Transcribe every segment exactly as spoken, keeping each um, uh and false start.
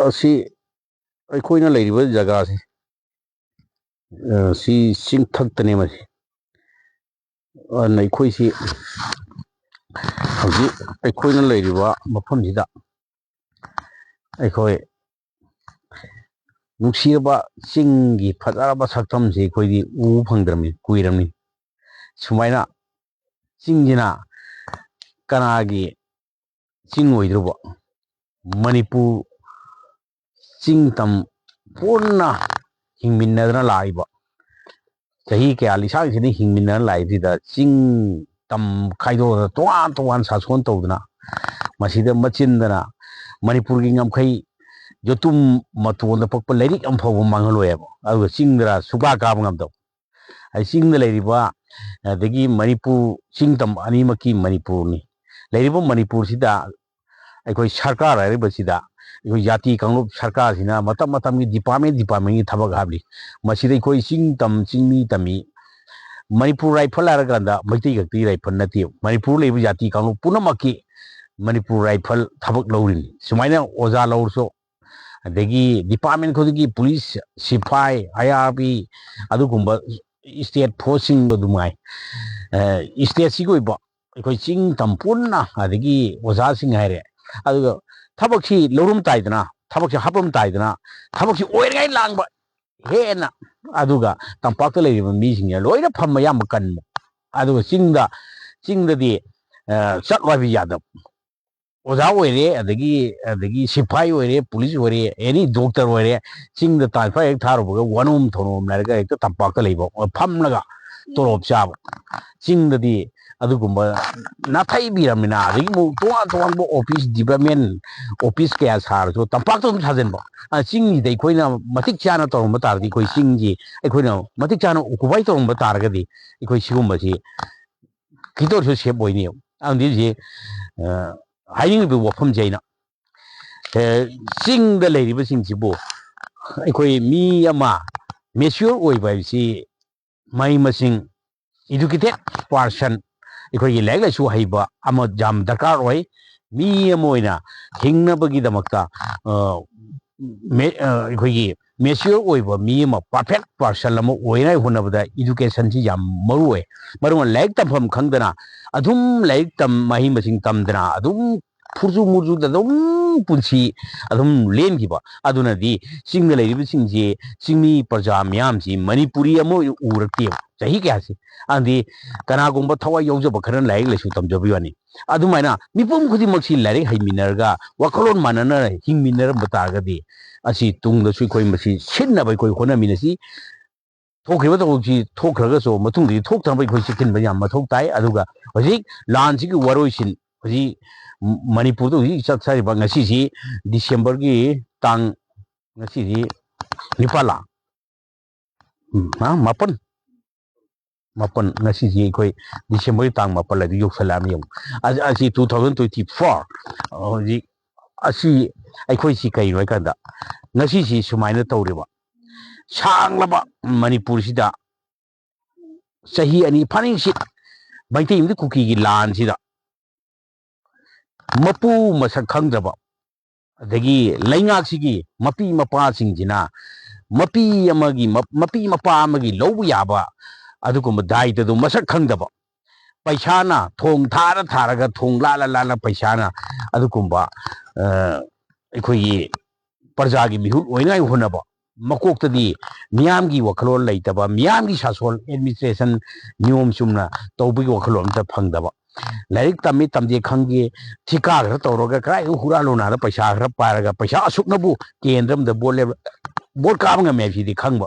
ꯑꯁꯤ ꯑꯩꯈꯣꯏꯅ ꯂꯩꯔꯤꯕ ꯖꯒꯥꯁꯤ, ꯑ, ꯁꯤ ꯆꯤꯡꯊꯛꯇꯅꯦ ꯃꯁꯤ꯫ ꯑꯗꯨꯅ ꯑꯩꯈꯣꯏꯁꯤ ꯍꯧꯖꯤꯛ ꯑꯩꯈꯣꯏꯅ ꯂꯩꯔꯤꯕ ꯃꯐꯝꯁꯤꯗ ꯑꯩꯈꯣꯏ ꯅꯨꯡꯁꯤꯔꯕ ꯆꯤꯡꯒꯤ ꯐꯖꯔꯕ ꯁꯛꯇꯝꯁꯤ ꯑꯩꯈꯣꯏꯗꯤ ꯎꯕ ꯐꯪꯗ꯭ꯔꯕꯅꯤ, ꯀꯨꯏꯔꯕꯅꯤ꯫ ꯁꯨꯃꯥꯏꯅ ꯆꯤꯡꯁꯤꯅ ꯀꯅꯥꯒꯤ ꯆꯤꯡ ꯑꯣꯏꯗ꯭ꯔꯣꯕ? ꯃꯅꯤꯄꯨꯔ ꯆꯤꯡ ꯇꯝ ꯄꯨꯟꯅ ꯍꯤꯡꯃꯤꯟꯅꯗꯅ ꯂꯥꯛꯏꯕ, ꯆꯍꯤ ꯀꯌꯥ ꯂꯤꯁꯥꯡꯁꯤꯗ ꯍꯤꯡꯃꯤꯟꯅꯗꯅ ꯂꯥꯛꯏꯕꯁꯤꯗ, ꯆꯤꯡ ꯇꯝ ꯈꯥꯏꯗꯣꯛꯑꯒ ꯇꯣꯉꯥꯟ ꯇꯣꯉꯥꯟ ꯁꯥꯁꯣꯟ ꯇꯧꯗꯅ, ꯃꯁꯤꯗ ꯃꯆꯤꯟꯗꯅ ꯃꯅꯤꯄꯨꯔꯒꯤ ꯉꯝꯈꯩ ꯌꯣꯇꯨꯝ ꯃꯇꯣꯟꯗ ꯄꯛꯄ ꯂꯩꯔꯤꯛ ꯑꯃ ꯐꯥꯎꯕ ꯃꯥꯡꯍꯜꯂꯣꯏ ꯍꯥꯏꯕ, ꯑꯗꯨꯒ ꯆꯤꯡꯗꯔ ꯁꯨꯀꯥ ꯀꯥꯕ ꯉꯝꯗꯕ꯫ ꯑꯩ ꯆꯤꯡꯗ ꯂꯩꯔꯤꯕ, ꯑꯗꯒꯤ ꯃꯅꯤꯄꯨꯔ ꯆꯤꯡ ꯇꯝ ꯑꯅꯤꯃꯛꯀꯤ ꯃꯅꯤꯄꯨꯔꯅꯤ꯫ ꯂꯩꯔꯤꯕ ꯃꯅꯤꯄꯨꯔꯁꯤꯗ ꯑꯩꯈꯣꯏ ꯁꯔꯀꯥꯔ ꯍꯥꯏꯔꯤꯕꯁꯤꯗ, ꯑꯩꯈꯣꯏ ꯖꯥꯇꯤ ꯀꯥꯡꯂꯨꯞ ꯁꯔꯀꯥꯔꯁꯤꯅ ꯃꯇꯝ ꯃꯇꯝꯒꯤ ꯗꯤꯄꯥꯔꯠꯃꯦꯟ ꯗꯤꯄꯥꯔꯠꯃꯦꯟꯒꯤ ꯊꯕꯛ ꯍꯥꯞꯂꯤ꯫ ꯃꯁꯤꯗ ꯑꯩꯈꯣꯏ ꯆꯤꯡ ꯇꯝ, ꯆꯤꯡꯃꯤ ꯇꯝꯃꯤ꯫ ꯃꯅꯤꯄꯨꯔ ꯔꯥꯏꯐꯜ ꯍꯥꯏꯔꯀꯥꯟꯗ ꯃꯩꯇꯩ ꯈꯛꯇꯒꯤ ꯔꯥꯏꯐꯜ ꯅꯠꯇꯦ, ꯃꯅꯤꯄꯨꯔ ꯂꯩꯕ ꯖꯥꯇꯤ ꯀꯥꯡꯂꯨꯞ ꯄꯨꯝꯅꯃꯛꯀꯤ ꯃꯅꯤꯄꯨꯔ ꯔꯥꯏꯐꯜ ꯊꯕꯛ ꯂꯧꯔꯤꯅꯤ꯫ ꯁꯨꯃꯥꯏꯅ ꯑꯣꯖꯥ ꯂꯧꯔꯁꯨ, ꯑꯗꯒꯤ ꯗꯤꯄꯥꯔꯠꯃꯦꯟ ꯈꯨꯗꯤꯡꯒꯤ ꯄꯨꯂꯤꯁ, ꯁꯤꯐꯥꯏ, ꯑꯥꯏ ꯑꯥꯔ ꯕꯤ, ꯑꯗꯨꯒꯨꯝꯕ ꯏꯁꯇꯦꯠ ꯐꯣꯔꯁꯁꯤꯡꯗꯣ ꯑꯗꯨꯃꯥꯏ, ꯑ, ꯏꯁꯇꯦꯠꯁꯤꯒꯤ ꯑꯣꯏꯕ ꯑꯩꯈꯣꯏ ꯆꯤꯡ ꯇꯝ ꯄꯨꯟꯅ, ꯑꯗꯒꯤ ꯑꯣꯖꯥꯁꯤꯡ ꯍꯥꯏꯔꯦ, ꯑꯗꯨꯒ ꯊꯕꯛꯁꯤ ꯂꯧꯔꯝ ꯇꯥꯏꯗꯅ, ꯊꯕꯛꯁꯤ ꯍꯥꯞꯄꯝ ꯇꯥꯏꯗꯅ, ꯊꯕꯛꯁꯤ ꯑꯣꯏꯔꯤꯉꯩ ꯂꯥꯡꯕ ꯍꯦꯟꯅ, ꯑꯗꯨꯒ ꯇꯝꯄꯥꯛꯇ ꯂꯩꯔꯤꯕ ꯃꯤꯁꯤꯡꯁꯤꯅ ꯂꯣꯏꯅ ꯐꯝꯕ ꯑꯌꯥꯝꯕ ꯀꯟꯕ, ꯑꯗꯨꯒ ꯆꯤꯡꯗ, ꯆꯤꯡꯗꯗꯤ, ꯑ, ꯆꯠꯂꯣ ꯍꯥꯏꯕ ꯌꯥꯗꯕ꯫ ꯑꯣꯖꯥ ꯑꯣꯏꯔꯦ, ꯑꯗꯒꯤ, ꯑꯗꯒꯤ ꯁꯤꯐꯥꯏ ꯑꯣꯏꯔꯦ, ꯄꯨꯂꯤꯁ ꯑꯣꯏꯔꯦ, ꯑꯦꯅꯤ ꯗꯣꯛꯇꯔ ꯑꯣꯏꯔꯦ, ꯆꯤꯡꯗ ꯇ꯭ꯔꯥꯟꯁꯐꯔ ꯍꯦꯛ ꯊꯥꯔꯨꯕꯒ ꯋꯥꯅꯣꯝ ꯊꯧꯅꯣꯝ ꯂꯩꯔꯒ ꯍꯦꯛꯇ ꯇꯝꯄꯥꯛꯇ ꯂꯩꯕ, ꯐꯝꯂꯒ ꯇꯣꯂꯣꯞ ꯆꯥꯕ꯫ ꯆꯤꯡꯗꯗꯤ ꯑꯗꯨꯒꯨꯝꯕ ꯅꯥꯊꯩꯕꯤꯔꯝꯃꯤꯅ, ꯑꯗꯒꯤ ꯑꯃꯨꯛ ꯇꯣꯉꯥꯟ ꯇꯣꯉꯥꯟꯕ ꯑꯣꯐꯤꯁ ꯗꯤꯄꯥꯔꯠꯃꯦꯟ, ꯑꯣꯐꯤꯁ ꯀꯌꯥ ꯁꯥꯔꯁꯨ ꯇꯝꯄꯥꯛꯇ ꯑꯗꯨꯝ ꯁꯥꯖꯤꯟꯕ꯫ ꯑ, ꯆꯤꯡꯁꯤꯗ ꯑꯩꯈꯣꯏꯅ ꯃꯇꯤꯛ ꯆꯥꯅ ꯇꯧꯔꯝꯕ ꯇꯥꯔꯗꯤ, ꯑꯩꯈꯣꯏ ꯆꯤꯡꯁꯤ ꯑꯩꯈꯣꯏꯅ ꯃꯇꯤꯛ ꯆꯥꯅ ꯑꯣꯀꯨꯄꯥꯏ ꯇꯧꯔꯝꯕ ꯇꯥꯔꯒꯗꯤ, ꯑꯩꯈꯣꯏ ꯁꯤꯒꯨꯝꯕꯁꯤ ꯈꯤꯇ ꯑꯣꯏꯔꯁꯨ ꯁꯦꯞ ꯑꯣꯏꯅꯦꯕ꯫ ꯑꯃꯗꯤ ꯍꯧꯖꯤꯛ, ꯑ, ꯍꯥꯏꯅꯤꯡꯉꯤꯕ ꯋꯥꯐꯝꯁꯦ ꯑꯩꯅ, ꯑ, ꯆꯤꯡꯗ ꯂꯩꯔꯤꯕꯁꯤꯡꯁꯤꯕꯨ ꯑꯩꯈꯣꯏ ꯃꯤ ꯑꯃ ꯃꯦꯆ꯭ꯌꯣꯔ ꯑꯣꯏꯕ ꯍꯥꯏꯕꯁꯤ ꯃꯍꯩ ꯃꯁꯤꯡ educated person, ꯑꯩꯈꯣꯏꯒꯤ ꯂꯥꯏꯔꯤꯛ ꯂꯥꯏꯁꯨ ꯍꯩꯕ ꯑꯃ ꯌꯥꯝ ꯗꯔꯀꯥꯔ ꯑꯣꯏ꯫ ꯃꯤ ꯑꯃ ꯑꯣꯏꯅ ꯍꯤꯡꯅꯕꯒꯤꯗꯃꯛꯇ, ꯑ, ꯃꯦ-, ꯑ, ꯑꯩꯈꯣꯏꯒꯤ mature ꯑꯣꯏꯕ ꯃꯤ ꯑꯃ, perfect person ꯑꯃ ꯑꯣꯏꯅꯉꯥꯏ ꯍꯣꯠꯅꯕꯗ educationꯁꯤ ꯌꯥꯝ ꯃꯔꯨ ꯑꯣꯏ꯫ ꯃꯔꯨ ꯑꯣꯏꯅ ꯂꯥꯏꯔꯤꯛ ꯇꯝꯐꯝ ꯈꯪꯗꯅ ꯑꯗꯨꯝ ꯂꯥꯏꯔꯤꯛ ꯇꯝ-, ꯃꯍꯩ ꯃꯁꯤꯡ ꯇꯝꯗꯅ ꯑꯗꯨꯝ ꯐꯨꯔꯖꯨ ꯃꯨꯔꯖꯨꯗ ꯑꯗꯨꯝ ꯄꯨꯟꯁꯤ ꯑꯗꯨꯝ ꯂꯦꯟꯈꯤꯕ ꯑꯗꯨꯅꯗꯤ ꯆꯤꯡꯗ ꯂꯩꯔꯤꯕꯁꯤꯡꯁꯤ, ꯆꯤꯡꯃꯤ ꯄ꯭ꯔꯖꯥ ꯃꯤꯌꯥꯝꯁꯤ ꯃꯅꯤꯄꯨꯔꯤ ꯑꯃ ꯑꯣꯏꯅ ꯎꯔꯛꯇꯦꯕ ꯆꯍꯤ ꯀꯌꯥꯁꯤ꯫ ꯑꯗꯤ ꯀꯅꯥꯒꯨꯝꯕ ꯊꯋꯥꯏ ꯌꯥꯎꯖꯕ ꯈꯔꯅ ꯂꯥꯏꯔꯤꯛ ꯂꯥꯏꯁꯨ ꯇꯝꯖꯕꯒꯤ ꯋꯥꯅꯤ꯫ ꯑꯗꯨꯃꯥꯏꯅ ꯃꯤꯄꯨꯝ ꯈꯨꯗꯤꯡꯃꯛꯁꯤ ꯂꯥꯏꯔꯤꯛ ꯍꯩꯃꯤꯟꯅꯔꯒ ꯋꯥꯈꯜꯂꯣꯟ ꯃꯥꯟꯅꯅ ꯍꯤꯡꯃꯤꯟꯅꯔꯝꯕ ꯇꯥꯔꯒꯗꯤ ꯑꯁꯤ ꯇꯨꯡꯗꯁꯨ ꯑꯩꯈꯣꯏ ꯃꯁꯤ ꯁꯤꯟꯅꯕ ꯑꯩꯈꯣꯏ ꯍꯣꯠꯅꯃꯤꯟꯅꯁꯤ꯫ ꯊꯣꯛꯈꯤꯕ ꯊꯧꯗꯣꯛꯁꯤ ꯊꯣꯛꯈ꯭ꯔꯒꯁꯨ ꯃꯇꯨꯡꯗꯗꯤ ꯊꯣꯛꯇꯅꯕ ꯑꯩꯈꯣꯏ ꯆꯦꯛꯁꯤꯟꯕ ꯌꯥꯝ ꯃꯊꯧ ꯇꯥꯏ꯫ ꯑꯗꯨꯒ ꯍꯧꯖꯤꯛ ꯂꯥꯟꯁꯤꯒꯤ ꯋꯥꯔꯣꯏꯁꯤꯟ ꯍꯧꯖꯤꯛ ꯃꯅꯤꯄꯨꯔꯗ ꯍꯧꯖꯤꯛ ꯆꯠꯊꯔꯤꯕ ꯉꯁꯤꯁꯤ ꯗꯤꯁꯦꯝꯕꯔꯒꯤ ꯇꯥꯡ, ꯉꯁꯤꯁꯤ ꯅꯤꯄꯥꯜꯂ? ꯎꯝ, ꯍꯥ? ꯃꯥꯄꯟ? ꯃꯥꯄꯟ, ꯉꯁꯤꯁꯤ ꯑꯩꯈꯣꯏ ꯗꯤꯁꯦꯝꯕꯔꯒꯤ ꯇꯥꯡ ꯃꯥꯄꯜ ꯑꯗꯨ ꯌꯧꯁꯜꯂꯛꯑꯕꯅꯤ ꯌꯦꯡꯉꯨ꯫ ꯑ-, ꯑꯁꯤ two thousand twenty four, ꯍꯧꯖꯤꯛ ꯑꯁꯤ ꯑꯩꯈꯣꯏꯁꯤ ꯀꯩꯅꯣ ꯍꯥꯏꯀꯥꯟꯗ ꯉꯁꯤꯁꯤ ꯁꯨꯃꯥꯏꯅ ꯇꯧꯔꯦꯕ꯫ ꯁꯥꯡꯂꯕ ꯃꯅꯤꯄꯨꯔꯁꯤꯗ ꯆꯍꯤ ꯑꯅꯤ ꯐꯥꯅꯤꯡꯁꯤꯠ ꯃꯩꯇꯩ ꯑꯃꯗꯤ ꯀꯨꯀꯤꯒꯤ ꯂꯥꯟꯁꯤꯗ ꯃꯄꯨ ꯃꯁꯛ ꯈꯪꯗ꯭ꯔꯕ, ꯑꯗꯒꯤ ꯂꯩꯉꯥꯛꯁꯤꯒꯤ ꯃꯄꯤ ꯃꯄꯥꯁꯤꯡꯁꯤꯅ ꯃꯄꯤ ꯑꯃꯒꯤ ꯃ-, ꯃꯄꯤ ꯃꯄꯥ ꯑꯃꯒꯤ ꯂꯧꯕ ꯌꯥꯕ ꯑꯗꯨꯒꯨꯝꯕ ꯗꯥꯏꯇꯗꯨ ꯃꯁꯛ ꯈꯪꯗꯕ, ꯄꯩꯁꯥꯅ ꯊꯣꯡ ꯊꯥꯔ ꯊꯥꯔꯒ ꯊꯣꯡ ꯂꯥꯜꯂ ꯂꯥꯜꯂ ꯄꯩꯁꯥꯅ ꯑꯗꯨꯒꯨꯝꯕ, ꯑ, ꯑꯩꯈꯣꯏꯒꯤ ꯄ꯭ꯔꯖꯥꯒꯤ ꯃꯤꯍꯨꯠ ꯑꯣꯏꯅꯉꯥꯏ ꯍꯣꯠꯅꯕ, ꯃꯀꯣꯛꯇꯗꯤ ꯃꯤꯌꯥꯝꯒꯤ ꯋꯥꯈꯜꯂꯣꯟ ꯂꯩꯇꯕ, ꯃꯤꯌꯥꯝꯒꯤ ꯁꯥꯁꯣꯟ, administration ꯅꯤꯌꯣꯝ ꯆꯨꯝꯅ ꯇꯧꯕꯒꯤ ꯋꯥꯈꯜꯂꯣꯟ ꯑꯝꯇ ꯐꯪꯗꯕ, ꯂꯥꯏꯔꯤꯛ ꯇꯝꯃꯤ ꯇꯝꯗꯦ ꯈꯪꯗꯦ, ꯊꯤꯀꯥ ꯈꯔ ꯇꯧꯔꯒ ꯀꯗꯥꯏꯗ ꯍꯨꯔꯥꯜꯂꯨꯅꯥꯗ ꯄꯩꯁꯥ ꯈꯔ ꯄꯥꯏꯔꯒ ꯄꯩꯁꯥ ꯑꯁꯨꯛꯅꯕꯨ ꯀꯦꯟꯗ꯭ꯔ ꯑꯃꯗ ꯚꯣꯠ ꯂꯦꯞ-, ꯚꯣꯠ ꯀꯥꯕ ꯉꯝꯃꯦ ꯍꯥꯏꯕꯁꯤꯗꯤ ꯈꯪꯕ꯫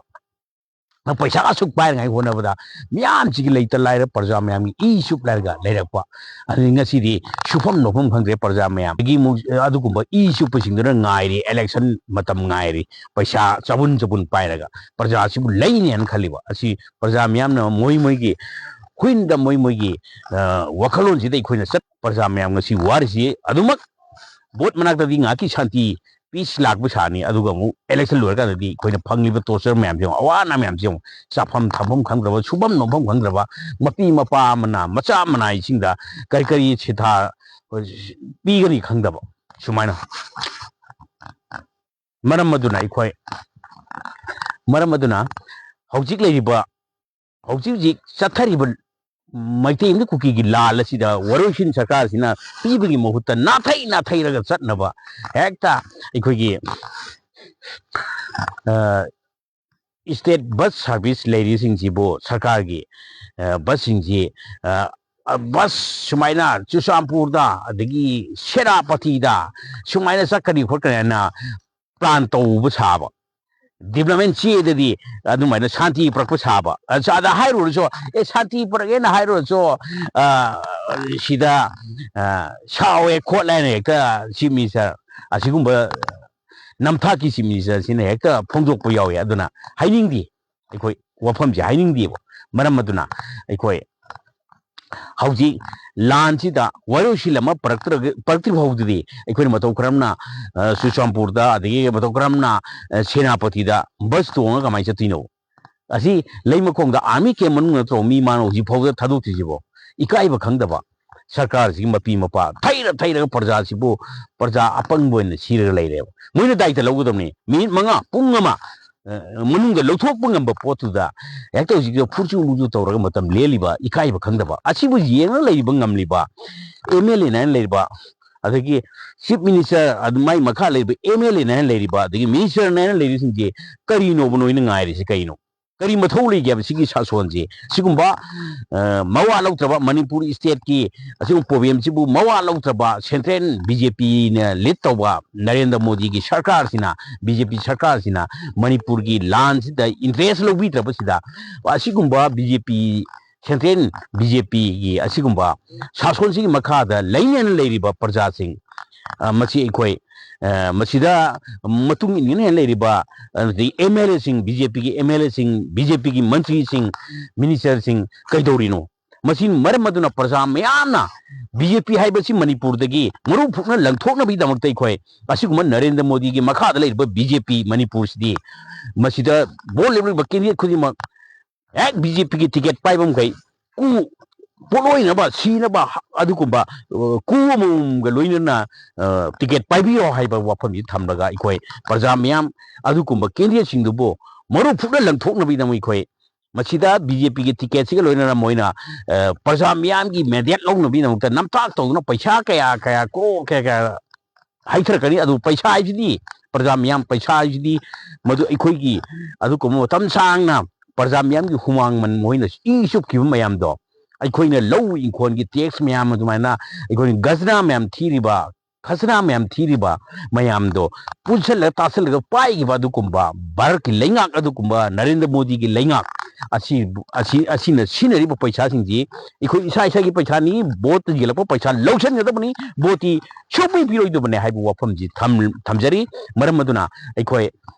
ꯄꯩꯁꯥ ꯑꯁꯨꯛ ꯄꯥꯏꯅꯉꯥꯏ ꯍꯣꯠꯅꯕꯗ ꯃꯤꯌꯥꯝꯁꯤꯒꯤ ꯂꯩꯇ ꯂꯥꯏꯔ ꯄ꯭ꯔꯖꯥ ꯃꯌꯥꯝꯒꯤ ꯏ ꯆꯨꯞ ꯂꯩꯔꯒ ꯂꯩꯔꯛꯄ꯫ ꯑꯗꯨꯗꯤ ꯉꯁꯤꯗꯤ ꯁꯨꯐꯝ ꯅꯣꯐꯝ ꯈꯪꯗ꯭ꯔꯦ ꯄ꯭ꯔꯖꯥ ꯃꯌꯥꯝ꯫ ꯑꯗꯒꯤ ꯑꯃꯨꯛ ꯑꯗꯨꯒꯨꯝꯕ ꯏ ꯆꯨꯞꯄꯁꯤꯡꯗꯨꯅ ꯉꯥꯏꯔꯤ, election ꯃꯇꯝ ꯉꯥꯏꯔꯤ, ꯄꯩꯁꯥ ꯆꯕꯨꯟ ꯆꯕꯨꯟ ꯄꯥꯏꯔꯒ ꯄ꯭ꯔꯖꯥꯁꯤꯕꯨ ꯂꯩꯅꯦꯅ ꯈꯜꯂꯤꯕ꯫ ꯑꯁꯤ ꯄ꯭ꯔꯖꯥ ꯃꯌꯥꯝꯅ ꯃꯣꯏ ꯃꯣꯏꯒꯤ ꯍꯨꯏꯟꯗ ꯃꯣꯏ ꯃꯣꯏꯒꯤ, ꯑ, ꯋꯥꯈꯜꯂꯣꯟꯁꯤꯗ ꯑꯩꯈꯣꯏꯅ ꯆꯠ-, ꯄ꯭ꯔꯖꯥ ꯃꯌꯥꯝ ꯉꯁꯤ ꯋꯥꯔꯤꯁꯤ ꯑꯗꯨꯃꯛ ꯚꯣꯠ ꯃꯅꯥꯛꯇꯗꯤ ꯉꯥꯏꯍꯥꯛꯀꯤ ꯁꯥꯟꯇꯤ ꯄꯤꯁ ꯂꯥꯛꯄ ꯁꯥꯅꯤ, ꯑꯗꯨꯒ ꯑꯃꯨꯛ ꯏꯂꯦꯛꯁꯟ ꯂꯣꯏꯔꯀꯥꯟꯗꯗꯤ ꯑꯩꯈꯣꯏꯅ ꯐꯪꯂꯤꯕ ꯇꯣꯔꯆꯔ ꯃꯌꯥꯝꯁꯦ ꯌꯦꯡꯉꯣ, ꯑꯋꯥ ꯑꯅꯥ ꯃꯌꯥꯝꯁꯦ ꯌꯦꯡꯉꯣ, ꯆꯥꯐꯝ ꯊꯛꯐꯝ ꯈꯪꯗ꯭ꯔꯕ, ꯁꯨꯐꯝ ꯅꯣꯝꯐꯝ ꯈꯪꯗ꯭ꯔꯕ, ꯃꯄꯤ ꯃꯄꯥ ꯑꯃꯅ ꯃꯆꯥ ꯃꯅꯥꯏꯁꯤꯡꯗ ꯀꯔꯤ ꯀꯔꯤ ꯁꯤꯊꯥ ꯄꯤꯒꯅꯤ ꯈꯪꯗꯕ, ꯁꯨꯃꯥꯏꯅ꯫ ꯃꯔꯝ ꯑꯗꯨꯅ ꯑꯩꯈꯣꯏ ꯃꯔꯝ ꯑꯗꯨꯅ ꯍꯧꯖꯤꯛ ꯂꯩꯔꯤꯕ, ꯍꯧꯖꯤꯛ ꯍꯧꯖꯤꯛ ꯆꯠꯊꯔꯤꯕ ꯃꯩꯇꯩ ꯑꯃꯗꯤ ꯀꯨꯀꯤꯒꯤ ꯂꯥꯜ ꯑꯁꯤꯗ ꯋꯥꯔꯣꯏꯁꯤꯟ ꯁꯔꯀꯥꯔꯁꯤꯅ ꯄꯤꯕꯒꯤ ꯃꯍꯨꯠꯇ ꯅꯥꯊꯩ ꯅꯥꯊꯩꯔꯒ ꯆꯠꯅꯕ, ꯍꯦꯛꯇ ꯑꯩꯈꯣꯏꯒꯤ ꯏꯁꯇꯦꯠ ꯕꯁ ꯁꯥꯔꯚꯤꯁ ꯂꯩꯔꯤꯁꯤꯡꯁꯤꯕꯨ, ꯁꯔꯀꯥꯔꯒꯤ ꯕꯁꯁꯤꯡꯁꯤ, ꯕꯁ ꯁꯨꯃꯥꯏꯅ ꯆꯨꯔꯆꯥꯟꯄꯨꯔꯗ, ꯑꯗꯒꯤ ꯁꯦꯅꯥꯄꯇꯤꯗ ꯁꯨꯃꯥꯏꯅ ꯆꯠꯀꯅꯤ ꯈꯣꯠꯀꯅꯤ ꯍꯥꯏꯅ ꯄ꯭ꯂꯥꯟ ꯇꯧꯕ ꯁꯥꯕ, ꯗꯤꯕ꯭ꯂꯞꯃꯦꯟ ꯆꯦꯗꯗꯤ ꯑꯗꯨꯃꯥꯏꯅ ꯁꯥꯟꯇꯤ ꯄꯨꯔꯛꯄ ꯁꯥꯕ꯫ ꯑꯗ ꯍꯥꯏꯔꯨꯔꯁꯨ, "ꯑꯦ, ꯁꯥꯟꯇꯤ ꯄꯨꯔꯛꯑꯦꯅ ꯍꯥꯏꯔꯨꯔꯁꯨ, ꯑ, ꯁꯤꯗ, ꯑ, ꯁꯥꯎꯋꯦ ꯈꯣꯠꯂꯦꯅ ꯍꯦꯛꯇ ꯆꯤꯐ ꯃꯤꯅꯤꯁꯇꯔ ꯑꯁꯤꯒꯨꯝꯕ ꯅꯝꯊꯥꯛꯀꯤ ꯆꯤꯐ ꯃꯤꯅꯤꯁꯇꯔꯁꯤꯅ ꯍꯦꯛꯇ ꯐꯣꯡꯗꯣꯛꯄ ꯌꯥꯎꯋꯦ꯫ ꯑꯗꯨꯅ ꯍꯥꯏꯅꯤꯡꯗꯦ, ꯑꯩꯈꯣꯏ ꯋꯥꯐꯝꯁꯦ ꯍꯥꯏꯅꯤꯡꯗꯦꯕ꯫ ꯃꯔꯝ ꯑꯗꯨꯅ ꯑꯩꯈꯣꯏ ꯍꯧꯖꯤꯛ ꯂꯥꯟꯁꯤꯗ ꯋꯥꯔꯣꯏꯁꯤꯟ ꯑꯃ ꯄꯨꯔꯛꯇ꯭ꯔꯒ, ꯄꯨꯔꯛꯇ꯭ꯔꯤ ꯐꯥꯎꯕꯗꯗꯤ ꯑꯩꯈꯣꯏꯅ ꯃꯇꯧ ꯀꯔꯝꯅ, ꯑ, ꯆꯨꯔꯆꯥꯟꯄꯨꯔꯗ, ꯑꯗꯒꯤ ꯃꯇꯧ ꯀꯔꯝꯅ, ꯑ, ꯁꯦꯅꯥꯄꯇꯤꯗ ꯕꯁ ꯇꯣꯡꯉꯒ ꯀꯃꯥꯏꯅ ꯆꯠꯇꯣꯏꯅꯣ? ꯑꯁꯤ ꯂꯩꯃꯈꯣꯡꯗ ꯑꯥꯔꯃꯤ ꯀꯦꯝ ꯃꯅꯨꯡ ꯅꯠꯇ꯭ꯔꯣ ꯃꯤ ꯃꯥꯅ ꯍꯧꯖꯤꯛ ꯐꯥꯎꯕꯗ ꯊꯥꯗꯣꯛꯇ꯭ꯔꯤꯁꯤꯕꯣ? ꯏꯀꯥꯏꯕ ꯈꯪꯗꯕ ꯁꯔꯀꯥꯔꯁꯤꯒꯤ ꯃꯄꯤ ꯃꯄꯥ ꯊꯩꯔ ꯊꯩꯔꯒ ꯄ꯭ꯔꯖꯥꯁꯤꯕꯨ, ꯄ꯭ꯔꯖꯥ ꯑꯄꯪꯕ ꯑꯣꯏꯅ ꯁꯤꯔꯒ ꯂꯩꯔꯦꯕ꯫ ꯃꯣꯏꯅ ꯗꯥꯏꯇ ꯂꯧꯒꯗꯕꯅꯤ꯫ ꯃꯤꯅꯤꯠ ꯃꯉꯥ, ꯄꯨꯡ ꯑꯃ, ꯑ, ꯃꯅꯨꯡꯗ ꯂꯧꯊꯣꯛꯄ ꯉꯝꯕ ꯄꯣꯠꯇꯨꯗ ꯍꯦꯛꯇ ꯍꯧꯖꯤꯛꯇ ꯐꯨꯔꯆꯨ ꯃꯨꯔꯆꯨ ꯇꯧꯔꯒ ꯃꯇꯝ ꯂꯦꯜꯂꯤꯕ ꯏꯀꯥꯏꯕ ꯈꯪꯗꯕ ꯑꯁꯤꯕꯨ ꯌꯦꯡꯉ ꯂꯩꯕ ꯉꯝꯂꯤꯕ ꯑꯦꯝ ꯑꯦꯜ ꯑꯦꯅ ꯍꯥꯏꯅ ꯂꯩꯔꯤꯕ, ꯑꯗꯒꯤ ꯆꯤꯐ ꯃꯤꯅꯤꯁꯇꯔ, ꯑꯗꯨ ꯃꯥꯏ ꯃꯈꯥ ꯂꯩꯔꯤꯕ ꯑꯦꯝ ꯑꯦꯜ ꯑꯦꯅ ꯍꯥꯏꯅ ꯂꯩꯔꯤꯕ, ꯑꯗꯒꯤ ꯃꯤꯅꯤꯁꯇꯔꯅ ꯍꯥꯏꯅ ꯂꯩꯔꯤꯁꯤꯡꯁꯦ ꯀꯔꯤꯅꯣꯕ ꯅꯣꯏꯅ ꯉꯥꯏꯔꯤꯁꯦ? ꯀꯩꯅꯣ? ꯀꯔꯤ ꯃꯊꯧ ꯂꯩꯒꯦꯕ ꯁꯤꯒꯤ ꯁꯥꯁꯣꯟꯁꯦ? ꯁꯤꯒꯨꯝꯕ, ꯑ, ꯃꯋꯥ ꯂꯧꯗ꯭ꯔꯕ ꯃꯅꯤꯄꯨꯔ ꯏꯁꯇꯦꯠꯀꯤ ꯑꯁꯤꯒꯨꯝꯕ ꯄ꯭ꯔꯣꯕ꯭ꯂꯦꯝꯁꯤꯕꯨ ꯃꯋꯥ ꯂꯧꯗ꯭ꯔꯕ ꯁꯦꯟꯇ꯭ꯔꯦꯜ ꯕꯤ ꯖꯦ ꯄꯤꯅ ꯂꯤꯗ ꯇꯧꯕ ꯅꯔꯦꯟꯗ꯭ꯔ ꯃꯣꯗꯤꯒꯤ ꯁꯔꯀꯥꯔꯁꯤꯅ, ꯕꯤ ꯖꯦ ꯄꯤ ꯁꯔꯀꯥꯔꯁꯤꯅ ꯃꯅꯤꯄꯨꯔꯒꯤ ꯂꯥꯟꯁꯤꯗ ꯏꯟꯇꯔꯦꯁ ꯂꯧꯕꯤꯗ꯭ꯔꯕꯁꯤꯗ, ꯑꯁꯤꯒꯨꯝꯕ ꯕꯤ ꯖꯦ ꯄꯤ, ꯁꯦꯟꯇ꯭ꯔꯦꯜ ꯕꯤ ꯖꯦ ꯄꯤꯒꯤ ꯑꯁꯤꯒꯨꯝꯕ ꯁꯥꯁꯣꯟꯁꯤꯒꯤ ꯃꯈꯥꯗ ꯂꯩꯅꯦꯅ ꯂꯩꯔꯤꯕ ꯄ꯭ꯔꯖꯥꯁꯤꯡ, ꯑ, ꯃꯁꯤ ꯑꯩꯈꯣꯏ, ꯑ, ꯃꯁꯤꯗ ꯃꯇꯨꯡ ꯏꯟꯅ ꯂꯩꯔꯤꯕ, ꯑꯗꯒꯤ ꯑꯦꯝ ꯑꯦꯜ ꯑꯦꯁꯤꯡ, ꯕꯤ ꯖꯦ ꯄꯤꯒꯤ ꯑꯦꯝ ꯑꯦꯜ ꯑꯦꯁꯤꯡ, ꯕꯤ ꯖꯦ ꯄꯤꯒꯤ ꯃꯟꯇ꯭ꯔꯤꯁꯤꯡ, ꯃꯤꯅꯤꯁꯇꯔꯁꯤꯡ ꯀꯩꯗꯧꯔꯤꯅꯣ? ꯃꯁꯤ ꯃꯔꯝ ꯑꯗꯨꯅ ꯄ꯭ꯔꯖꯥ ꯃꯌꯥꯝꯅ ꯕꯤ ꯖꯦ ꯄꯤ ꯍꯥꯏꯕꯁꯤ ꯃꯅꯤꯄꯨꯔꯗꯒꯤ ꯃꯔꯨ ꯐꯨꯛꯅ ꯂꯪꯊꯣꯛꯅꯕꯒꯤꯗꯃꯛꯇ ꯑꯩꯈꯣꯏ ꯑꯁꯤꯒꯨꯝꯕ ꯅꯔꯦꯟꯗ꯭ꯔ ꯃꯣꯗꯤꯒꯤ ꯃꯈꯥꯗ ꯂꯩꯔꯤꯕ ꯕꯤ ꯖꯦ ꯄꯤ ꯃꯅꯤꯄꯨꯔꯁꯤꯗꯤ ꯃꯁꯤꯗ ꯚꯣꯠ ꯂꯦꯞꯂꯤꯕ ꯀꯦꯟꯗꯤꯗꯦꯠ ꯈꯨꯗꯤꯡꯃꯛ ꯍꯦꯛ ꯕꯤ ꯖꯦ ꯄꯤꯒꯤ ꯇꯤꯀꯦꯠ ꯄꯥꯏꯕ ꯃꯈꯩ ꯀꯨ ꯄꯣꯠꯂꯣꯏꯅꯕ, ꯁꯤꯅꯕ, ꯑꯗꯨꯒꯨꯝꯕ, ꯑ, ꯀꯨ ꯑꯃꯃꯝꯒ ꯂꯣꯏꯅꯅ, ꯑ, ꯇꯤꯀꯦꯠ ꯄꯥꯏꯕꯤꯌꯣ ꯍꯥꯏꯕ ꯋꯥꯐꯝꯁꯤ ꯊꯝꯂꯒ ꯑꯩꯈꯣꯏ ꯄ꯭ꯔꯖꯥ ꯃꯌꯥꯝ ꯑꯗꯨꯒꯨꯝꯕ ꯀꯦꯟꯗꯤꯗꯦꯠꯁꯤꯡꯗꯨꯕꯨ ꯃꯔꯨ ꯐꯨꯛꯅ ꯂꯪꯊꯣꯛꯅꯕꯒꯤꯗꯃꯛ ꯑꯩꯈꯣꯏ ꯃꯁꯤꯗ ꯕꯤ ꯖꯦ ꯄꯤꯒꯤ ꯇꯤꯀꯦꯠꯁꯤꯒ ꯂꯣꯏꯅꯅ ꯃꯣꯏꯅ, ꯑ, ꯄ꯭ꯔꯖꯥ ꯃꯤꯌꯥꯝꯒꯤ ꯃꯦꯟꯗꯦꯠ ꯂꯧꯅꯕꯒꯤꯗꯃꯛꯇ ꯅꯝꯊꯥꯛ ꯇꯧꯗꯨꯅ ꯄꯩꯁꯥ ꯀꯌꯥ ꯀꯌꯥ ꯀ꯭ꯔꯣꯔ ꯀꯌꯥ ꯀꯌꯥ ꯍꯩꯊꯔꯛꯀꯅꯤ꯫ ꯑꯗꯨ ꯄꯩꯁꯥ ꯍꯥꯏꯁꯤꯗꯤ, ꯄ꯭ꯔꯖꯥ ꯃꯤꯌꯥꯝ, ꯄꯩꯁꯥ ꯍꯥꯏꯁꯤꯗꯤ ꯃꯗꯨ ꯑꯩꯈꯣꯏꯒꯤ ꯑꯗꯨꯒꯨꯝꯕ ꯃꯇꯝ ꯁꯥꯡꯅ ꯄ꯭ꯔꯖꯥ ꯃꯤꯌꯥꯝꯒꯤ ꯍꯨꯃꯥꯡ ꯃꯟ ꯃꯣꯏꯅ ꯏ ꯆꯨꯞꯈꯤꯕ ꯃꯌꯥꯝꯗꯣ, ꯑꯩꯈꯣꯏꯅ ꯂꯧ ꯏꯪꯈꯣꯜꯒꯤ ꯇꯦꯛꯁ ꯃꯌꯥꯝ, ꯑꯗꯨꯃꯥꯏꯅ ꯑꯩꯈꯣꯏꯅ ꯒꯖꯅꯥ ꯃꯌꯥꯝ ꯊꯤꯔꯤꯕ, ꯈꯖꯅꯥ ꯃꯌꯥꯝ ꯊꯤꯔꯤꯕ ꯃꯌꯥꯝꯗꯣ ꯄꯨꯟꯁꯤꯜꯂꯒ ꯇꯥꯁꯤꯜꯂꯒ ꯄꯥꯏꯈꯤꯕ ꯑꯗꯨꯒꯨꯝꯕ ꯚꯥꯔꯠꯀꯤ ꯂꯩꯉꯥꯛ, ꯑꯗꯨꯒꯨꯝꯕ ꯅꯔꯦꯟꯗ꯭ꯔ ꯃꯣꯗꯤꯒꯤ ꯂꯩꯉꯥꯛ ꯑꯁꯤ, ꯑꯁꯤ, ꯑꯁꯤꯅ ꯁꯤꯖꯤꯟꯅꯔꯤꯕ ꯄꯩꯁꯥꯁꯤꯡꯁꯤ ꯑꯩꯈꯣꯏ ꯏꯁꯥ ꯏꯁꯥꯒꯤ ꯄꯩꯁꯥꯅꯤ, ꯚꯣꯠꯇ ꯌꯦꯜꯂꯛꯄ ꯄꯩꯁꯥ ꯂꯧꯁꯤꯟꯒꯗꯕꯅꯤ, ꯚꯣꯠꯇꯤ ꯁꯨꯡꯄꯤ ꯄꯤꯔꯣꯏꯗꯕꯅꯤ ꯍꯥꯏꯕ ꯋꯥꯐꯝꯁꯤ ꯊꯝ-, ꯊꯝꯖꯔꯤ꯫ ꯃꯔꯝ ꯑꯗꯨꯅ ꯑꯩꯈꯣꯏ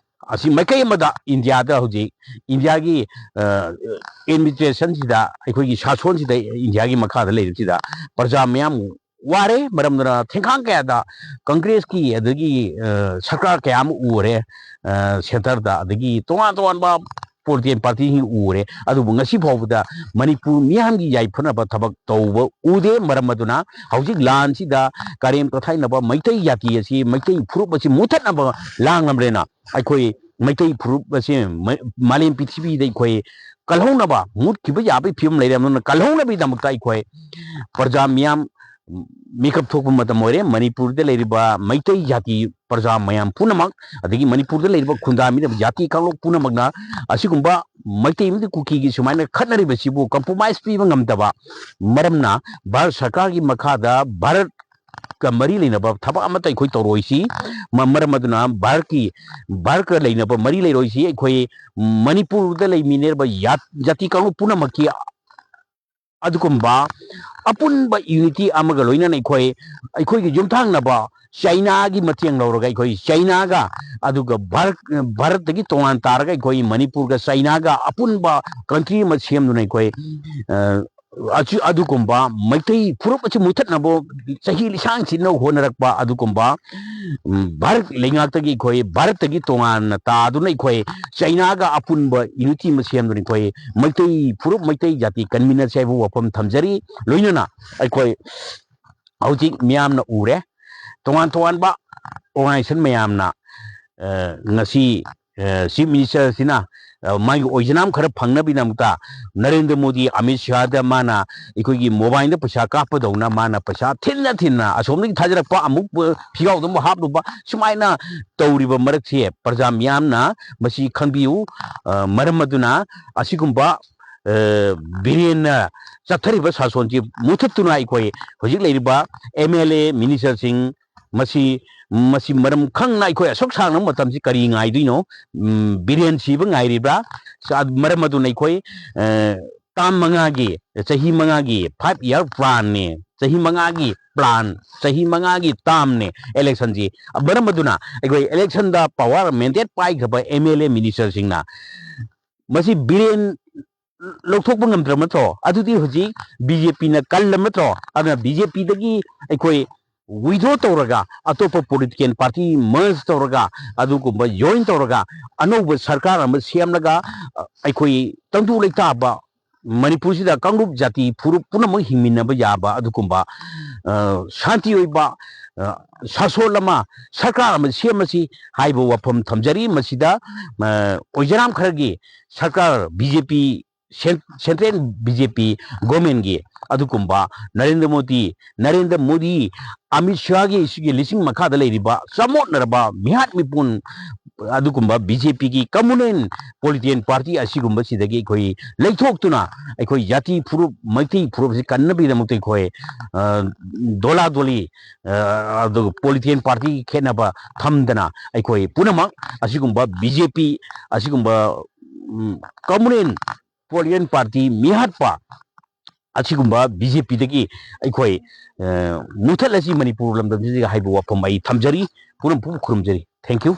ꯑꯁꯤ ꯃꯥꯏꯀꯩ ꯑꯃꯗ ꯏꯟꯗꯤꯌꯥꯗ ꯍꯧꯖꯤꯛ ꯏꯟꯗꯤꯌꯥꯒꯤ, ꯑ, ꯑꯦꯗꯃꯤꯅꯤꯁꯇ꯭ꯔꯦꯁꯟꯁꯤꯗ, ꯑꯩꯈꯣꯏꯒꯤ ꯁꯥꯁꯣꯟꯁꯤꯗ, ꯏꯟꯗꯤꯌꯥꯒꯤ ꯃꯈꯥꯗ ꯂꯩꯔꯤꯕꯁꯤꯗ ꯄ꯭ꯔꯖꯥ ꯃꯌꯥꯝ ꯋꯥꯔꯦ꯫ ꯃꯔꯝ ꯑꯗꯨꯅ ꯊꯦꯡꯈꯥꯡ ꯀꯌꯥꯗ ꯀꯪꯒ꯭ꯔꯦꯁꯀꯤ ꯑꯗꯒꯤ, ꯑ, ꯁꯔꯀꯥꯔ ꯀꯌꯥ ꯑꯃ ꯎꯔꯦ, ꯑ, ꯁꯦꯟꯇꯔꯗ, ꯑꯗꯒꯤ ꯇꯣꯉꯥꯟ ꯇꯣꯉꯥꯟꯕ ꯄꯣꯂꯤꯇꯤꯀꯦꯜ ꯄꯥꯔꯇꯤꯁꯤꯡ ꯎꯔꯦ꯫ ꯑꯗꯨꯕꯨ ꯉꯁꯤ ꯐꯥꯎꯕꯗ ꯃꯅꯤꯄꯨꯔ ꯃꯤꯌꯥꯝꯒꯤ ꯌꯥꯏꯐꯅꯕ ꯊꯕꯛ ꯇꯧꯕ ꯎꯗꯦ꯫ ꯃꯔꯝ ꯑꯗꯨꯅ ꯍꯧꯖꯤꯛ ꯂꯥꯟꯁꯤꯗ ꯀꯔꯦꯝ ꯀꯊꯥꯏꯅꯕ ꯃꯩꯇꯩ ꯖꯥꯇꯤ ꯑꯁꯤ, ꯃꯩꯇꯩ ꯐꯨꯔꯨꯞ ꯑꯁꯤ ꯃꯨꯊꯠꯅꯕ ꯂꯥꯡꯂꯝꯂꯦꯅ ꯑꯩꯈꯣꯏ ꯃꯩꯇꯩ ꯐꯨꯔꯨꯞ ꯑꯁꯤ ꯃ-, ꯃꯥꯂꯦꯝ ꯄ꯭ꯔꯤꯊꯤꯕꯤꯗ ꯑꯩꯈꯣꯏ ꯀꯜꯍꯧꯅꯕ, ꯃꯨꯠꯈꯤꯕ ꯌꯥꯕꯒꯤ ꯐꯤꯕꯝ ꯂꯩꯔꯦ꯫ ꯑꯗꯨꯅ ꯀꯜꯍꯧꯅꯕꯒꯤꯗꯃꯛꯇ ꯑꯩꯈꯣꯏ ꯄ꯭ꯔꯖꯥ ꯃꯤꯌꯥꯝ ꯃꯤꯀꯞ ꯊꯣꯛꯄ ꯃꯇꯝ ꯑꯣꯏꯔꯦ꯫ ꯃꯅꯤꯄꯨꯔꯗ ꯂꯩꯔꯤꯕ ꯃꯩꯇꯩ ꯖꯥꯇꯤ ꯄ꯭ꯔꯖꯥ ꯃꯌꯥꯝ ꯄꯨꯝꯅꯃꯛ, ꯑꯗꯒꯤ ꯃꯅꯤꯄꯨꯔꯗ ꯂꯩꯔꯤꯕ ꯈꯨꯟꯗꯥꯃꯤꯔꯕ ꯖꯥꯇꯤ ꯀꯥꯡꯂꯨꯞ ꯄꯨꯝꯅꯃꯛꯅ ꯑꯁꯤꯒꯨꯝꯕ ꯃꯩꯇꯩ ꯑꯃꯗꯤ ꯀꯨꯀꯤꯒꯤ ꯁꯨꯃꯥꯏꯅ ꯈꯠꯅꯔꯤꯕꯁꯤꯕꯨ ꯀꯝꯄ꯭ꯔꯣꯃꯥꯏꯁ ꯄꯤꯕ ꯉꯝꯗꯕ ꯃꯔꯝꯅ ꯚꯥꯔꯠ ꯁꯔꯀꯥꯔꯒꯤ ꯃꯈꯥꯗ ꯚꯥꯔꯠꯀ ꯃꯔꯤ ꯂꯩꯅꯕ ꯊꯕꯛ ꯑꯃꯠꯇ ꯑꯩꯈꯣꯏ ꯇꯧꯔꯣꯏꯁꯤ꯫ ꯃ-, ꯃꯔꯝ ꯑꯗꯨꯅ ꯚꯥꯔꯠꯀꯤ, ꯚꯥꯔꯠꯀ ꯂꯩꯅꯕ ꯃꯔꯤ ꯂꯩꯔꯣꯏꯁꯤ꯫ ꯑꯩꯈꯣꯏ ꯃꯅꯤꯄꯨꯔꯗ ꯂꯩꯃꯤꯟꯅꯔꯤꯕ ꯌꯥꯠ-, ꯖꯥꯇꯤ ꯀꯥꯡꯂꯨꯞ ꯄꯨꯝꯅꯃꯛꯀꯤ ꯑꯗꯨꯒꯨꯝꯕ ꯑꯄꯨꯟꯕ ꯌꯨꯅꯤꯇꯤ ꯑꯃꯒ ꯂꯣꯏꯅꯅ ꯑꯩꯈꯣꯏ, ꯑꯩꯈꯣꯏꯒꯤ ꯌꯨꯝꯊꯪꯅꯕ ꯆꯩꯅꯥꯒꯤ ꯃꯇꯦꯡ ꯂꯧꯔꯒ, ꯑꯩꯈꯣꯏ ꯆꯩꯅꯥꯒ, ꯑꯗꯨꯒ ꯚꯥꯔꯠ, ꯚꯥꯔꯠꯇꯒꯤ ꯇꯣꯉꯥꯟ ꯇꯥꯔꯒ ꯑꯩꯈꯣꯏ ꯃꯅꯤꯄꯨꯔꯒ ꯆꯩꯅꯥꯒ ꯑꯄꯨꯟꯕ ꯀꯟꯇ꯭ꯔꯤ ꯑꯃ ꯁꯦꯝꯗꯨꯅ ꯑꯩꯈꯣꯏ, ꯑ, ꯑꯆꯨ-, ꯑꯗꯨꯒꯨꯝꯕ ꯃꯩꯇꯩ ꯐꯨꯔꯨꯞ ꯑꯁꯤ ꯃꯨꯊꯠꯅꯕ ꯆꯍꯤ ꯂꯤꯁꯥꯡ ꯁꯤꯟꯅ ꯍꯣꯠꯅꯔꯛꯄ ꯑꯗꯨꯒꯨꯝꯕ, ꯎꯝ, ꯚꯥꯔꯠ ꯂꯩꯉꯥꯛꯇꯒꯤ ꯑꯩꯈꯣꯏ ꯚꯥꯔꯠꯇꯒꯤ ꯇꯣꯉꯥꯟꯅ ꯇꯥꯗꯨꯅ ꯑꯩꯈꯣꯏ ꯆꯩꯅꯥꯒ ꯑꯄꯨꯟꯕ unity ꯑꯃ ꯁꯦꯝꯗꯨꯅ ꯑꯩꯈꯣꯏ ꯃꯩꯇꯩ ꯐꯨꯔꯨꯞ, ꯃꯩꯇꯩ ꯖꯥꯇꯤ ꯀꯟꯃꯤꯟꯅꯁꯦ ꯍꯥꯏꯕ ꯋꯥꯐꯝ ꯊꯝꯖꯔꯤ꯫ ꯂꯣꯏꯅꯅ ꯑꯩꯈꯣꯏ ꯍꯧꯖꯤꯛ ꯃꯤꯌꯥꯝꯅ ꯎꯔꯦ, ꯇꯣꯉꯥꯟ ꯇꯣꯉꯥꯟꯕ organization ꯃꯌꯥꯝꯅ, ꯑ, ꯉꯁꯤ, ꯑ, Chief Minister ꯑꯁꯤꯅ, ꯑ, ꯃꯥꯒꯤ ꯑꯣꯏꯖꯅꯥꯝ ꯈꯔ ꯐꯪꯅꯕꯒꯤꯗꯃꯛꯇ ꯅꯔꯦꯟꯗ꯭ꯔ ꯃꯣꯗꯤ, ꯑꯃꯤꯠ ꯁꯥꯍꯗ ꯃꯥꯅ ꯑꯩꯈꯣꯏꯒꯤ mobileꯗ ꯄꯩꯁꯥ ꯀꯥꯞꯄꯗꯧꯅ ꯃꯥꯅ ꯄꯩꯁꯥ ꯊꯤꯟꯅ ꯊꯤꯟꯅ ꯑꯁꯣꯝꯗꯒꯤ ꯊꯥꯖꯔꯛꯄ ꯑꯃꯨꯛ ꯐꯤꯒꯥꯎꯗ ꯑꯃꯨꯛ ꯍꯥꯞꯂꯨꯕ, ꯁꯨꯃꯥꯏꯅ ꯇꯧꯔꯤꯕ ꯃꯔꯛꯁꯦ ꯄ꯭ꯔꯖꯥ ꯃꯤꯌꯥꯝꯅ ꯃꯁꯤ ꯈꯪꯕꯤꯌꯨ꯫ ꯑ, ꯃꯔꯝ ꯑꯗꯨꯅ ꯑꯁꯤꯒꯨꯝꯕ, ꯑ, ꯕꯤꯔꯦꯟꯅ ꯆꯠꯊꯔꯤꯕ ꯁꯥꯁꯣꯟꯁꯤ ꯃꯨꯊꯠꯇꯨꯅ ꯑꯩꯈꯣꯏ ꯍꯧꯖꯤꯛ ꯂꯩꯔꯤꯕ MLA, ministerꯁꯤꯡ ꯃꯁꯤ, ꯃꯁꯤ ꯃꯔꯝ ꯈꯪꯅ ꯑꯩꯈꯣꯏ ꯑꯁꯨꯛ ꯁꯥꯡꯅ ꯃꯇꯝꯁꯤ ꯀꯔꯤ ꯉꯥꯏꯗꯣꯏꯅꯣ? ꯎꯝ, ꯕꯤꯔꯦꯟ ꯁꯤꯕ ꯉꯥꯏꯔꯤꯕ꯭ꯔꯥ? ꯁ-, ꯃꯔꯝ ꯑꯗꯨꯅ ꯑꯩꯈꯣꯏ, ꯑ, term ꯃꯉꯥꯒꯤ, ꯆꯍꯤ ꯃꯉꯥꯒꯤ five year planꯅꯦ, ꯆꯍꯤ ꯃꯉꯥꯒꯤ plan, ꯆꯍꯤ ꯃꯉꯥꯒꯤ termꯅꯦ electionꯁꯤ꯫ ꯃꯔꯝ ꯑꯗꯨꯅ ꯑꯩꯈꯣꯏ electionꯗ power mandate ꯄꯥꯏꯈ꯭ꯔꯕ MLA ministerꯁꯤꯡꯅ ꯃꯁꯤ ꯕꯤꯔꯦꯟ ꯂꯧꯊꯣꯛꯄ ꯉꯝꯗ꯭ꯔꯕ ꯅꯠꯇ꯭ꯔꯣ? ꯑꯗꯨꯗꯤ ꯍꯧꯖꯤꯛ BJPꯅ ꯀꯜꯂꯕ ꯅꯠꯇ꯭ꯔꯣ? ꯑꯗꯨꯅ BJPꯗꯒꯤ ꯑꯩꯈꯣꯏ withdraw ꯇꯧꯔꯒ, ꯑꯇꯣꯞꯄ political party merge ꯇꯧꯔꯒ, ꯑꯗꯨꯒꯨꯝꯕ join ꯇꯧꯔꯒ, ꯑꯅꯧꯕ ꯁꯔꯀꯥꯔ ꯑꯃ ꯁꯦꯝꯂꯒ, ꯑ, ꯑꯩꯈꯣꯏ ꯇꯪꯗꯨ ꯂꯩꯇꯥꯕ ꯃꯅꯤꯄꯨꯔꯁꯤꯗ ꯀꯥꯡꯂꯨꯞ ꯖꯥꯇꯤ ꯐꯨꯔꯨꯞ ꯄꯨꯝꯅꯃꯛ ꯍꯤꯡꯃꯤꯟꯅꯕ ꯌꯥꯕ ꯑꯗꯨꯒꯨꯝꯕ, ꯑ, ꯁꯥꯟꯇꯤ ꯑꯣꯏꯕ, ꯑ, ꯁꯥꯁꯣꯟ ꯑꯃ, ꯁꯔꯀꯥꯔ ꯑꯃ ꯁꯦꯝꯃꯁꯤ ꯍꯥꯏꯕ ꯋꯥꯐꯝ ꯊꯝꯖꯔꯤ꯫ ꯃꯁꯤꯗ, ꯑ, ꯑꯣꯏꯖꯔꯥꯝ ꯈꯔꯒꯤ ꯁꯔꯀꯥꯔ BJP, cen-, central BJP governmentꯀꯤ ꯑꯗꯨꯒꯨꯝꯕ ꯅꯔꯦꯟꯗ꯭ꯔ ꯃꯣꯗꯤ, ꯅꯔꯦꯟꯗ꯭ꯔ ꯃꯣꯗꯤ, ꯑꯃꯤꯠ ꯁꯥꯍꯒꯤ ꯁꯤꯒꯤ ꯂꯤꯁꯤꯡ ꯃꯈꯥꯗ ꯂꯩꯔꯤꯕ ꯆꯃꯣꯠꯅꯔꯕ ꯃꯤꯍꯥꯠ ꯃꯤꯄꯨꯟ ꯑꯗꯨꯒꯨꯝꯕ BJPꯒꯤ communal political party ꯑꯁꯤꯒꯨꯝꯕꯁꯤꯗꯒꯤ ꯑꯩꯈꯣꯏ ꯂꯩꯊꯣꯛꯇꯨꯅ ꯑꯩꯈꯣꯏ ꯖꯥꯇꯤ ꯐꯨꯔꯨꯞ, ꯃꯩꯇꯩ ꯐꯨꯔꯨꯞꯁꯤ ꯀꯟꯅꯕꯒꯤꯗꯃꯛꯇ ꯑꯩꯈꯣꯏ, ꯑ, ꯗꯣꯂꯥ ꯗꯣꯂꯤ, ꯑ, ꯑꯗꯨꯒ political party ꯈꯦꯠꯅꯕ ꯊꯝꯗꯅ ꯑꯩꯈꯣꯏ ꯄꯨꯝꯅꯃꯛ ꯑꯁꯤꯒꯨꯝꯕ BJP, ꯑꯁꯤꯒꯨꯝꯕ, ꯎꯝ, communal political party ꯃꯤꯍꯥꯠꯄ ꯑꯁꯤꯒꯨꯝꯕ BJPꯗꯒꯤ ꯑꯩꯈꯣꯏ, ꯑ, ꯃꯨꯊꯠꯂꯁꯤ ꯃꯅꯤꯄꯨꯔ ꯂꯝꯗꯝꯁꯤꯗ ꯍꯥꯏꯕ ꯋꯥꯐꯝ ꯑꯩ ꯊꯝꯖꯔꯤ꯫ ꯄꯨꯝꯅꯃꯛꯄꯨ ꯈꯨꯔꯨꯝꯖꯔꯤ꯫ Thank you꯫